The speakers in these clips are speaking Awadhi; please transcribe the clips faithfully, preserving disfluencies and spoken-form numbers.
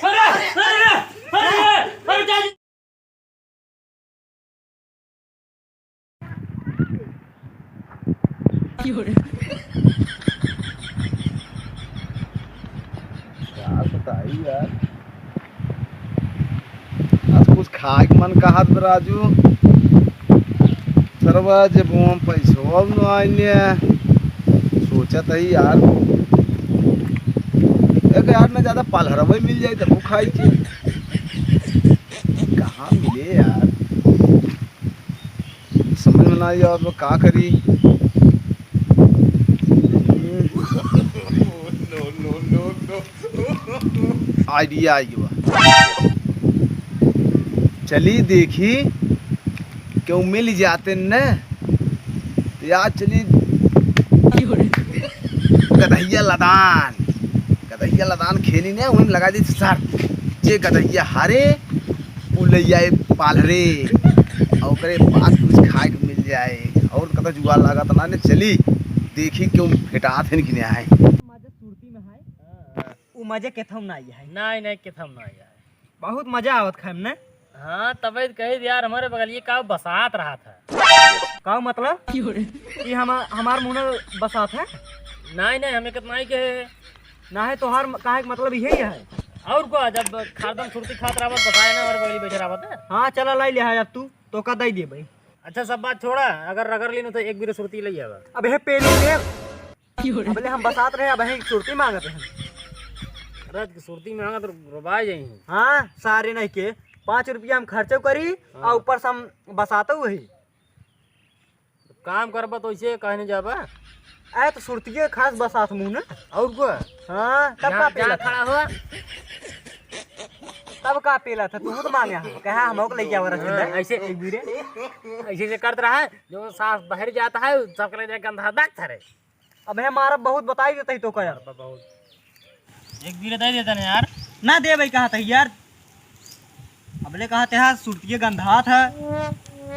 अरे, अरे, अरे, अरे, अरे, क्या क्या बताई यार, आज कुछ खाए के मन कहत बा राजू। सरवा जब हम पैसवा न आइने, सोचत हई यार, एक यार न ज्यादा पालहरवा मिल जाए तब खाई के। कहाँ मिले यार, समझ में ना आई, अब का करी। आइडिया आई बा, चली देखी केहू मिल जाते न, तो यार चली गदहिया लदान, गदहिया लदान खेली ने, वहीं लगा दी शर्त, जे गदहिया हारे उ ले जाए पालहरे, और ओकरे पास कुछ खाए के मिल जाए। और कतौ जुगाड़ लागत ना ने, चली देखी केहू भेटात है कि नहीं आए। मजा सुरती में है, उ मजा केथम ना आई है। नहीं, नहीं, केथम ना आई है। बहुत मजा आवत खाए में ने। हाँ, तबे तो कही यार, हमारे बगलिए का बसात रहा था। का मतलब? कि हम, हमार मुँह बसात है? नहीं, नहीं, हमें कितना ही कहे। ना है तोहार म-, कहे के मतलब यही है। और का, जब खारदम सुरती खात रहबत, बताए ना, हमारे बगली बैठे रहबत है। हाँ, चला लाई ले है अब तू, तो का दई दे भाई। अच्छा, सब बात छोड़ा, अगर रगड़ लीन तो एक बीरे सुरती ले आवा। अब हे पेली में अबले हम बसात रहे, अब ही सुरती मांगत हैं। अरे, सुरती मांगत रोबाई जाई। हाँ, सारे नहीं के पाँच रुपया हम खर्चो करी, हाँ। और ऊपर से हम बसातो वही। काम करबा तो ऐसे कहने जाबा। अरे तो सुरतिये खास बसात मुँह ना। और को? हाँ, तब जा, का जा पेला था? खड़ा हो। तब का पेला था? तू तो मांगे हम। कहा हम ओके लेके आवा रखते हाँ, हैं। ऐसे एक बीरे। ऐसे, ऐसे करत रहा, जो सास बाहर जाता है, सबके लिए गंधा दाग था रे। अब है मारा बहुत बताई देता ही तो का यार। बहुत। एक बीरे दे देता ना यार। ना दे भाई, कहा था यार। अबले कहा थे, हाँ, सुरतिये गंधात है,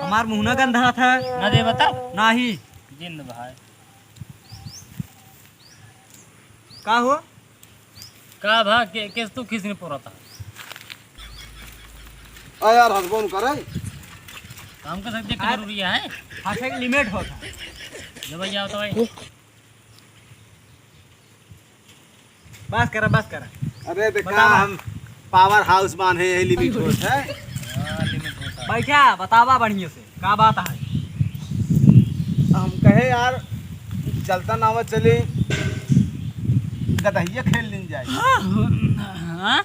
हमार मुँह ना गंधात है। ना दे बता। नाही। जिंद भाई। का हो? का भा, के, केस तू खीस नहीं पोरता? आ यार, हसबोन करे। काम का सब देख के आज जरूरी है। हाँ, एक लिमिट होता। ले भाई, आओ तो भाई। बस करा, बस करा। अरे देखा, बतावा। हम पावर हाउस बांधे, यही लिमिट होत है। हाँ, लिमिट होता है। बैठा, बतावा बढ़िया से, का बात है? हम कहे यार, चलता नावा चली, गदहिया खेल लीन जाए। हाँ?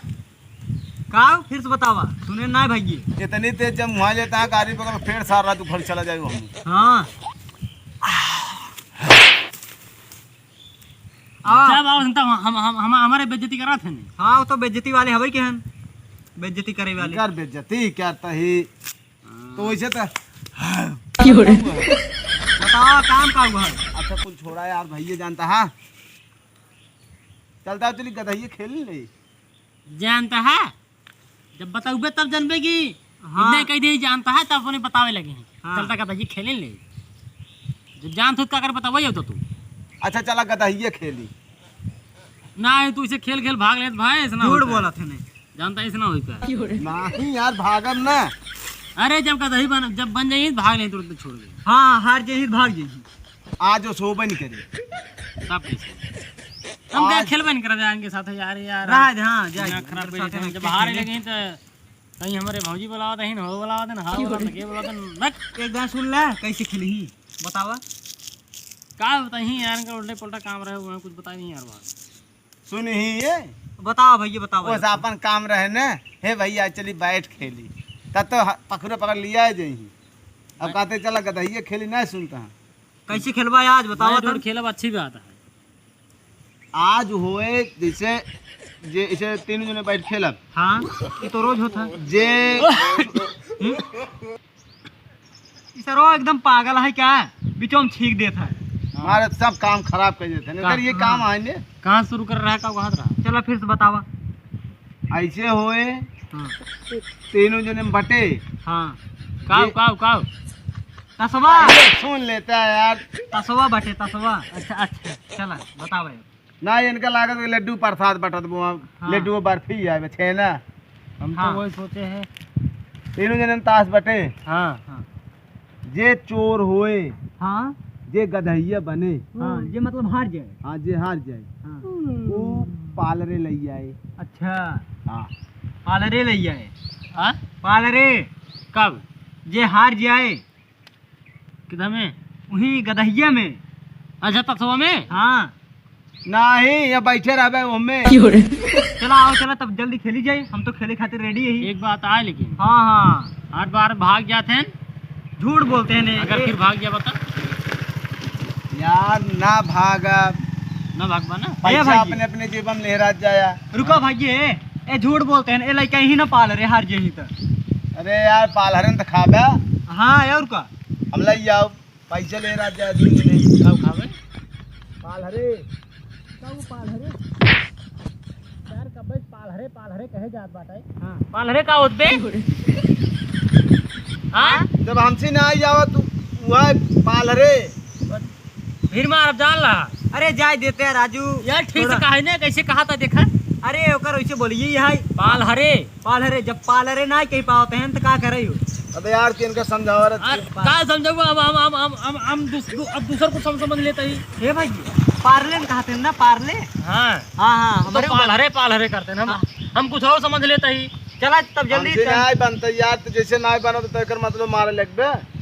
का? फिर से बतावा, सुने ना भैया। इतनी तेज जब मुहा लेता है गाड़ी पकड़, फिर सारा तू घर चला जाए हम। हाँ। आ। जब आओ तब हम, हम, हम, हमारे बेइज्जती करा थे नहीं। हाँ, वो तो बेइज्जती वाले हवे के हन, बेइज्जती करे वाले। कर बेइज्जती क्या तही? हाँ। तो वैसे तो बताओ, काम का हुआ है? अच्छा, कुल छोड़ा यार, भैया जानता है। चलता है, चली गदहिये खेल ले। जानता है, जब बताउबे तब जानबे कि हाँ। इतना कह दे जानता है, तब अपने बतावे लगे हैं। हाँ। चलता कहता, "ये खेले ले।" जब जानत हो तो का कर बतावे हो तो तू। अच्छा, चला कहता है, "ये खेली।" ना, तू इसे खेल खेल भाग लेत भाई, ऐसा ना झूठ होता है। बोलत है नहीं। जानता है, ऐसा ना होता है। नहीं यार, भागब ना। अरे, जब कहता ही बन, जब बन जाइए, भाग ले, तुरंत छोड़ दे। हाँ, हार जाइए, भाग जाइए। आज वो सोबे नहीं करे। तब कैसे? हम क्या आज खेलबे नहीं करब यार इनके साथ यार, यार। रहा दे, हाँ, जा, दिमाग खराब इनके कर साथे देते हैं। ना जब खेल हारे खेले। लगे तो कहीं हमारे भौजी बुलावा देहिन, हो बुलावा देन, हाँ बुलावा देन, ये बुलावा देन, बक। एक बार सुन ले, कैसे खेली ही? बतावा। का बताई यार, इनका उल्टे पुल्टा काम रहे हुए हैं, कुछ बताई नहीं यार बात। सुन ही ये। बतावा भैया, बतावा बस यार। अपन काम रहे न, "हे भैया, चली बैठ खेली।" तब तो ह-, पकड़ो पकड़ लिया जाई। अब अब कहते, "चला गदहिया खेली," नहीं सुनता है। कैसे खेलबा आज, बतावा भाई, तब। खेलब अच्छी बात है। आज होए जैसे, जे, इसे तीन जने बैठ खेलब। हाँ, ये तो रोज होता है। जे हम्म? ई सरवा एकदम पागल है क्या? बीचों में छींक देता है। हमारे सब काम खराब कर देते हैं। का? अगर ये हाँ। काम आए ने। कहाँ शुरू कर रहा है, का कहत रहा? चला फिर से बतावा। ऐसे होए, हाँ। तीनों जने में बटे। हाँ। काव, ये काव, काव? तसवा। ये सुन लेता है यार। तसवा बटे, तसवा। अच्छा, अच्छा। चला, बतावा यार। ना, इनका लागत है लड्डू प्रसाद बटत बो, हाँ। लड्डू बर्फी है, छेना। हम तो हाँ। वही सोचे हैं। तीनों जने ताश बटे। हाँ। हाँ। जे चोर होए, हाँ। जे गधइया बने, हाँ, जे मतलब हार जाए। हाँ, जे हार जाए, हाँ। वो पालरे लई आए। अच्छा। हाँ। पालरे लई आए। हाँ? पालरे। कब? जे हार जाए। किधर में? वही गदहिया में। अच्छा, तसवा में? हाँ। नाही, यहाँ बैठे रहबे ओमे। चला, आओ, चला, तब जल्दी खेली जाए, हम तो खेले खातिर ready ही। एक बात आए लेकिन। हाँ, हाँ। हर बार भाग जाते हैं। झूठ बोलते हैं ने, अगर ए- फिर भाग गया बता? यार, ना भाग। ना भागबा ना? ए पैसा भाई। अपने, अपने जेब में लेहरात जाया। रुका भाई, ए, ए, झूठ बोलते हैं, ए लइका यही ना पालरे, हार जे ही त। अरे यार, पालरे न त खाबे। हाँ, और का? हम लई आओ, पैसा लेहरात जाया, दून जने। का खाबे? पालरे। का वो पालरे? यार, कबे पालरे, पालरे कहे जात बाटे। हाँ। पालरे का होत बे? हाँ? जब हमसे ना आई जावा तू, वह पालरे। फिर मारब जान ला। अरे जाए देते हैं राजू। यार ठीक से थोड़ा। कहे ना, कैसे कहा था देखा? अरे ओकर वैसे बोलिए ही है। पालहरे। पालहरे, जब पालहरे ना कह पावत हैं तो का करे हो? अबे यार, किनका समझावा रे? यार, का समझावा? हम, हम, हम, हम, हम, हम दूस-, दू-, अब दूसर को सम-, समझ लेता ही। हे भाई, पार्ले न कहते हैं ना, पार्ले? हाँ। हाँ, हाँ, तो हमरे पालहरे, पालहरे करते हैं हम। हाँ। हम कुछ और समझ लेता ही। चला तब जल्दी हमसे चल। नाय बनता यार, तो जैसे नाय बनो तो एकर मतलब मारे लगबे।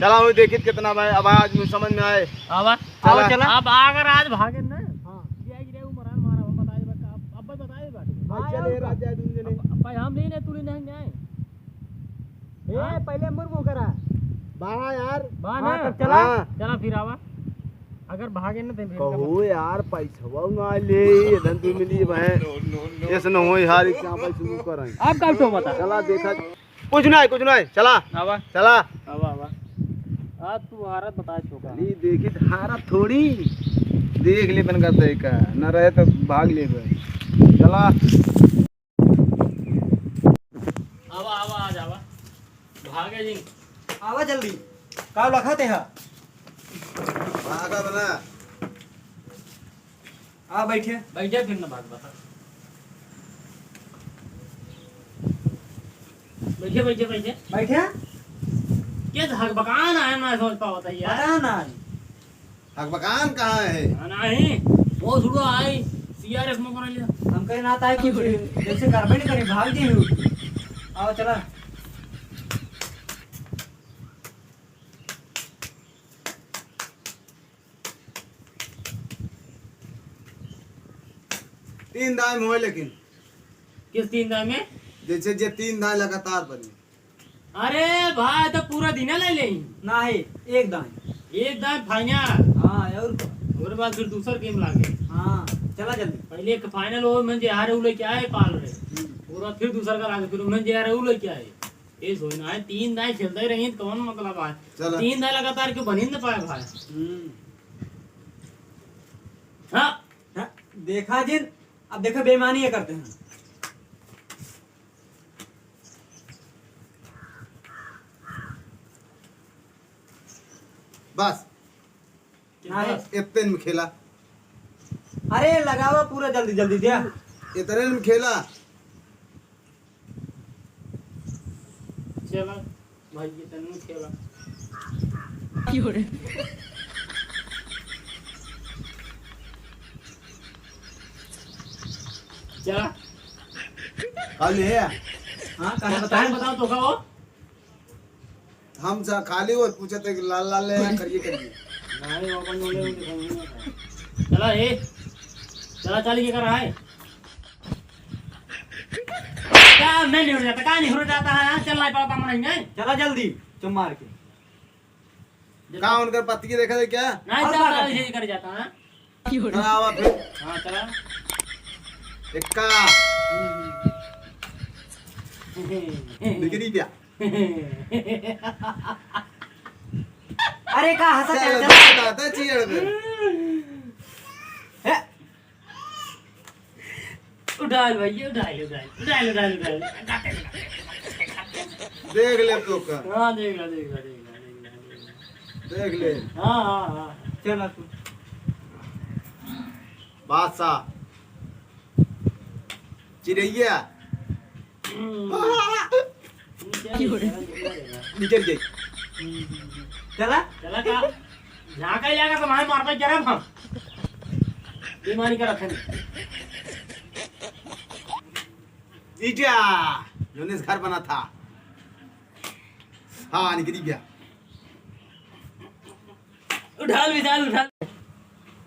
चला, वही देखित कितना भाई, अब आज मुझे समझ में आए। आवा। चला। आवा, चला। अब अगर आज भागे ना, हाँ। ये आई रे, वो मरान मारा, हम बताए बा, अब, अब बताए बा। भाई, चले, राजा, दून जने। अब, अब भाई, हम नहीं, नहीं, तू नहीं, नहीं, नहीं। ए, हाँ? पहले मुर मुँह करा। बाहर यार। बाहर हाँ, ना? तब चला। हाँ। चला, फिर आवा। अगर भागे ना, तो फिर कहो यार, पैसवा ना ले, ये धन तू मिली, बहन। No, no, no, no। ऐसे न हो यार, एक चापा शुरू करें। आप का तो बता। चला, देखा। कुछ नहीं, कुछ नहीं, चला। आवा। चला। आवा, आवा। आज तू हारत बता चुका। चली, देखी त हारत थोड़ी। देख ले अपन करते का, न रहे तो भाग ले भाई। चला। आवा, आवा, आ जावा। भागे जी। आवा जल्दी। का लखत है? भागा बना। आ, बैठे। बैठे, फिर ना बात बता। बैठे, बैठे, बैठे। बैठे? के हकबकान है, ना समझ पावत है यार। पता ना। हकबकान कहाँ है? हाँ, नहीं। वो सुनो आई, सीआरएफ में कौन लिया? हम कहे ना ताई कुछ, जैसे करबे नहीं करे, भाग दे। आओ, चला। तीन दाई में होए लेकिन। किस तीन दाई में? जैसे जे तीन दाई लगातार बनी। अरे भाई, तो पूरा दिन ले ले। नाही, एक दाई। एक दाई final। हाँ, और का? ओकरे बाद फिर दूसर game लागे। हाँ, चला जल्दी। पहले एक final हो, मन जे हारे उ लेके आए पालहरे। हम्म। ओकरे बाद फिर दूसर का लागे, फिर मन जे हारे उ लेके आए। ये सोई ना है, तीन दाई खेलते ही रही, तो कौन मतलब है? चला। तीन दाई लगातार क्यों बनी न पाए भाई? हम्म। हाँ। हाँ, देखा जिन, अब देखा बेईमानी ये करते हैं। बस। नहीं। इतने में खेला। अरे लगावा पूरा जल्दी जल्दी दिया। इतने में खेला। चला भाई, इतने में खेला। चला। खाली है? हाँ, कहाँ बताए? बताओ तो का हो? हम जा खाली वो पूछत है कि लाल लाल है या करिए करिए। नहीं, वो अपन बोले, वो दिखाई नहीं होता। चला, ए। चला, चल, ये कर रहा है। क्या, मैं नहीं हो जाता, कहाँ नहीं हो जाता है, हाँ? चल, लाई पड़ता मन नहीं। चला जल्दी, चुम मार के। का उनकर पत्ती के देखा थे क्या? नहीं, और चल, क्या चल, करते? यही कर जाता है। चला, आवा फिर। हाँ, चला। इक्का। हम्म। बिगड़ी क्या? अरे, का हंसा चल, चल, चल। दादा, चीड़ में। है। उठा ले भैया, उठा ले, उठा ले, उठा ले, उठा ले, उठा ले। देख ले तो का। हाँ, देख ले, देख ले, देख ले, देख ले, देख ले। देख ले। हाँ, हाँ, हाँ। चल तू। बादशाह। चिड़ैया। निकल गई। चला? चला का? यहाँ का इलाका तो हमारे मारता गिरा हम। बेईमानी का रखन। ईटा। यूनिस घर बना था। हाँ, निकल गया। उठा ले, उठा ले, उठा ले।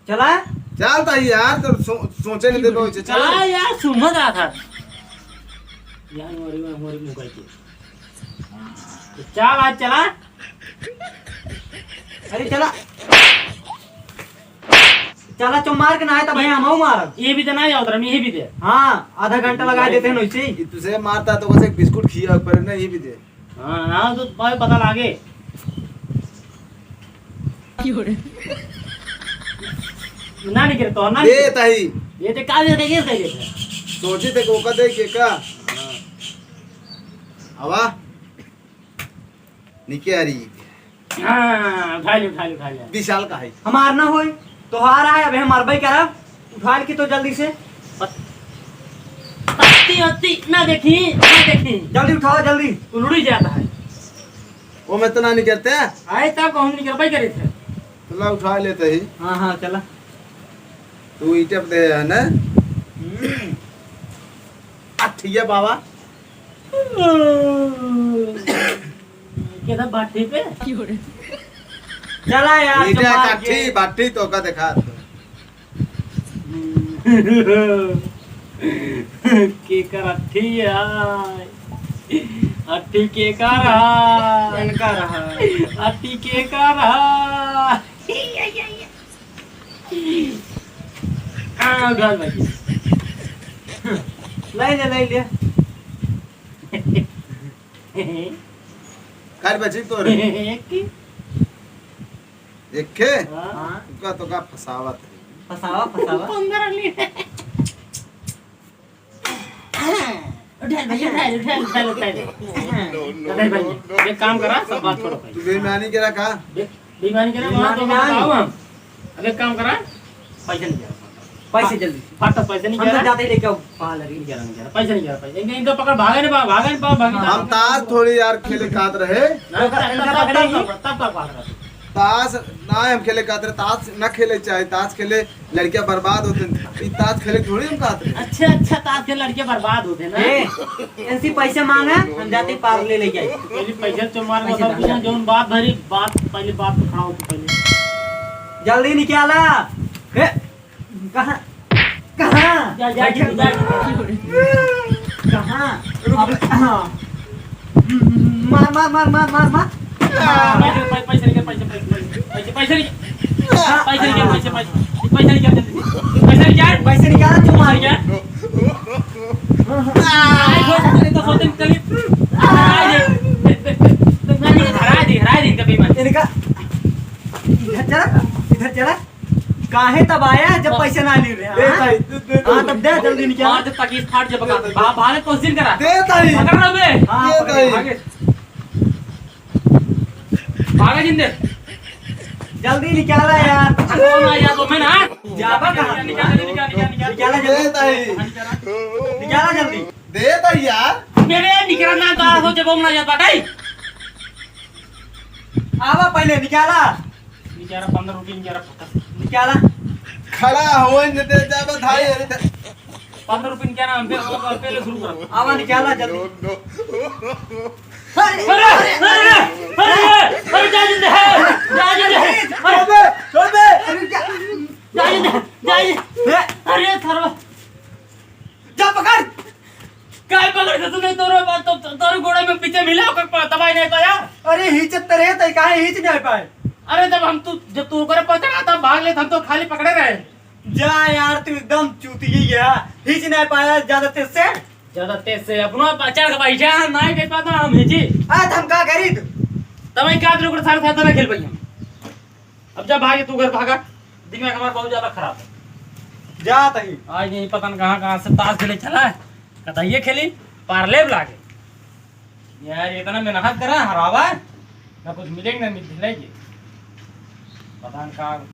चला? चल ताई यार, तो सो-, सोचे नहीं देबो, चल। का यार, सुमत रहा था। यार, हमारी, हमारी मुंह का तो चल, आज चला। अरे चला। चला, चो मार के ना आए तो भैया, हम मारब। ये भी दे ना, याद रहा, ये भी दे। हाँ, आधा घंटा लगा देते हैं वैसे ही। ये तुझे मारता तो बस एक बिस्कुट खिया पर ना, ये भी दे। हाँ, हाँ, तो भाई पता लागे। क्यों रे? ना निकरे तो, ना दे निकरे। ताई। ये ते का दे, ये दे, ये दे। सोची थे कोका दे के का? हाँ। आवा। निके आ रही। हाँ, उठा ले, उठा ले, उठा ले। विशाल का है? हमार ना होई, तोहार है, अबे हम मरबई करब। उठा ले की तो जल्दी से। पत्ती, पत्ती, ना देखी, ना देखी। जल्दी उठाओ, जल्दी। उलड़ी जाता है। वो मैं तो ना निकरते। आए तब कहूँ निकरबई करे थे। तो ला उठा लेते ही। हाँ, हाँ, चला। तू ईटप दे है ना? हम्म। अठिया बाबा। केदा बाटी पे? चला यार, ईटा चमार काठी, के। बाटी तो का देखा तो। केकर अट्ठी आय? अट्ठी केकर आय? इनकर आय। अट्ठी केकर आय? आ, उठा ले भाई। ले ले, ले ले। कर बची तोरे। एक की? एक के? हाँ। उनका तो का फसावत है। फसावा, फसावा। पंद्रह ली। उठा ले भैया, उठा ले, उठा ले, उठा ले, उठा ले। उठा ले भैया। एक काम करा, सब बात छोड़ो भाई। तू बेईमानी करा का? बे-, बेईमानी करा, वहाँ तो बेईमानी ना। बताओ हम। अब एक काम करा, पैसे नहीं दे रहा। पैसे जल्दी। फट, फट, पैसे नहीं हम दे तो रहा। जाते ही लेके आओ, वहाँ लगी। नहीं दे रहा, नहीं दे रहा। पैसे नहीं दे रहा, पैसे। इनका, इनका पकड़, भागे ना, भागे ना, भागे ना। हम ताश थोड़ी यार खेले कात रहे। ना, इनका, तब, इनका तब, पकड़े। तब, तब, तब, तब, तब, तब। ताश ना हम खेले कात रहे, ताश ना खेले चाहे, ताश खेले लड़कियां बर्बाद होते हैं। ई ताश खेले थोड़ी हम कहते हैं। अच्छा, अच्छा, ताश खेले लड़कियां बर्बाद होते हैं ना। ए, इनसे पैसे मांगा, हम जाते पार ले लेके आए। पहले पैसे तो मार पैसे बता, डाल। जौन बात भरी, बात, पहले बात पे खड़ा हो तू पहले। जल्दी निकाला। ए, कहाँ? कहाँ? जा, जा, जा, जा। कहाँ? अब, हाँ। मार, मार, मार। पैसे, पै-, पैसे निकाल, पैसे, पैसे, पैसे, पैसे निकाल। हाँ। पैसे निकाल, पैसे, पैसे, पैसे निकाल, जल्दी। पैसे निकाल। पैसे निकाल, तू मार। पैसे निकाल। हाँ, हाँ। आई, सोच, अरे तो सोते में कभी। आई, दे, दे, दे, दे, दे, हरा दे, हरा दे इनका बेईमान। इनका, इधर चला, इधर चला। काहे तब आया जब हाँ। पैसे ना ले रहे हैं, दे हाँ? ताई, दे, दे, हाँ, दे। तब दे, जल्दी निकाल। मार दे, ताकि फाट जब बका-, दे। बा-, भागे कोशिश करा। दे ताई। पकड़ लो बे। हाँ, दे ताई। भागे। भागे जिंदे। जल्दी निकाला यार। कौन आ गया तो मैं ना? जाबा कहाँ? निकाल, निकाल, निकाल, निकाल, निकाल। निकाला जल्दी। दे ताई। निकाला जल्दी। दे ताई यार। मेरे निकलना तो आ हो जब हम ना जाता, नहीं। आवा पहले निकाला। निकाला, पन्द्रह रुपये निकाला, फटा। निकाला। खड़ा हो, इनके दे जाबे धाई, अरे दे। पन्द्रह रुपये निकाला, हम पे, हम पे, पहले शुरू करो। आवा, निकाला जल्दी। No, no। अरे, अरे, अरे, अरे, अरे, जा जिंदे है, जा जिंदे है। अरे, छोड़ दे, छोड़ दे। अरे, क्या? जा जिंदे, जा जिंदे। अरे, थरवा। जा पकड़। काय पकड़ के तूने तोरे, तो, तो, तोरे गोड़े में पीछे मिला, ओकर पा-, दबाई नहीं पाया? अरे, हिचत तो रहे, तै काहे हिच नहीं पाए? अरे, जब हम तू, जब तू ओकरे पहुंचा, तब भाग ले, हम तो खाली पकड़े रहे। जा यार, तू एकदम चूतिया है, हिच नहीं पाया ज्यादा तेज से। ज्यादा तेज से अपना बचा के बैठा, नहीं दे पाता हम हिची। आ, तो हम का करी तू? तब मैं क्या तेरे को सारे साथ ना खेल पाई हम। अब जा भागे तू घर भागा, दिमाग हमारा बहुत ज्यादा खराब है। जा तही। आज नहीं पता न कहाँ कहाँ से ताश खेले चला है, कतहिए खेली, पारले लागे। यार इतना मेहनत करा, हरावा, ना कुछ मिलेगा ना मिल-, मिलेगी। पता न कहाँ